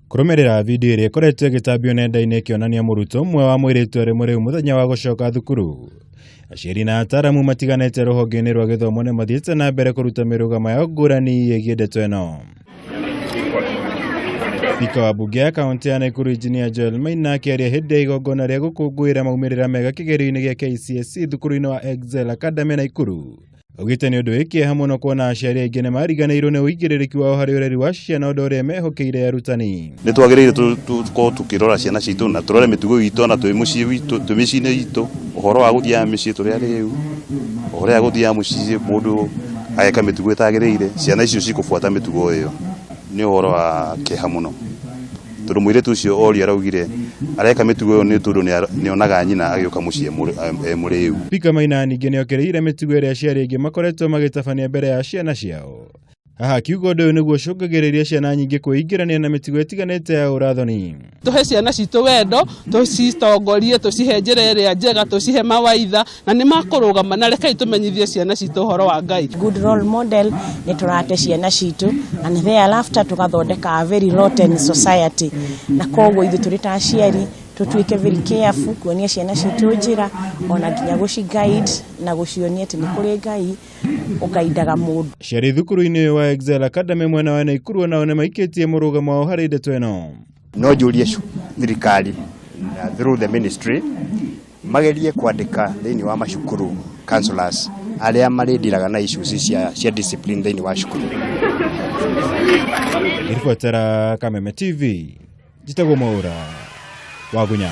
Kũrũmĩrĩra video ĩrĩa ĩkoretwo ĩgĩtambio nenda-inĩ ĩkĩonania mũrutwo ũmwe wa mũirĩtu arĩ mũrĩu mũthenya wa gũcoka thukuru. Aciari na ataaramu matiganĩte rũhonge-inĩ rwa gĩthomo nĩ mathiĩte na mbere kũruta mĩrũgamo yao ngũrani ĩgiĩ ndeto ĩno. Spika wa mbunge ya kaunti ya Nakuru Engineer Joel Maina akĩaria hĩndĩ ya igongona rĩa gũkũngũĩra maumĩrĩra mega kĩgerio-inĩ gĩa KCSE thukuru-inĩ wa Excel Academy Nakuru. Augĩte nĩ ũndũ wĩ kĩeha mũno kuona aciari aingĩ nĩ mariganĩirwo nĩ ũigĩrĩrĩki wao harĩ ũreri wa ciana ũndũ ũrĩa mehokeire arutani. Nĩ twagĩrĩire tũkorwo tũkĩrora ciana citũ na tũrore mĩtugo itũ na twĩ mũciĩ witũ twĩ mĩciĩ-inĩ itũ ũhoro wa gũthiaga mĩciĩ tũrĩ arĩu ũhoro wa gũthiaga mũciĩ mũndũ ageka mĩtugo ĩtagĩrĩire ciana icio cikũbuata mĩtugo ĩyo nĩ ũhoro wa kĩeha mũno tondũ mũirĩtu ũcio orio araugire areka mĩtugo ĩyo nĩ tondũ nĩonaga nyina agĩũka mũciĩ e mũrĩu. Spika Maina ningĩ nĩokĩrĩire mĩtugo ĩrĩa aciari aingĩ makoretwo magĩtabania mbere ya ciana ciao. Haha akiuga ũndũ ũyũ nĩguo ũcũngagĩrĩria ciana nyingĩ kwĩingĩrania na mĩtugo ĩtiganĩte ya ũrathoni. Tũhe ciana citũ wendo, tũcitongorie, tũcihe njĩra ĩrĩa njega, tũcihe mawaitha na nĩ makũrũgama na rekei tũmenyithie ciana citũ ũhoro wa Ngai. Good role model nĩ tũrate ciana citũ and thereafter tũgathondeka a very rotten society na koguo ithuĩ tũrĩ ta aciari tũtuĩke very careful kuonia ciana citũ njĩra ona nginya gũci guide na gũcionia atĩ nĩ kũrĩ Ngai ũgaindaga mũndũ. Aciari thukuru-inĩ ũyũ wa Excel Academy mwena wa Naikuru onao nĩ maikĩtie mũrũgamo wao harĩ ndeto ĩno. No njũrie thirikari na through the ministry magerie kwandĩka thĩinĩ wa macukuru counselors arĩa marĩndiraga na issues cia discipline thĩinĩ wa cukuru. Ngĩribotera Kameme TV, njĩtagwo Mwaũra Wagunya.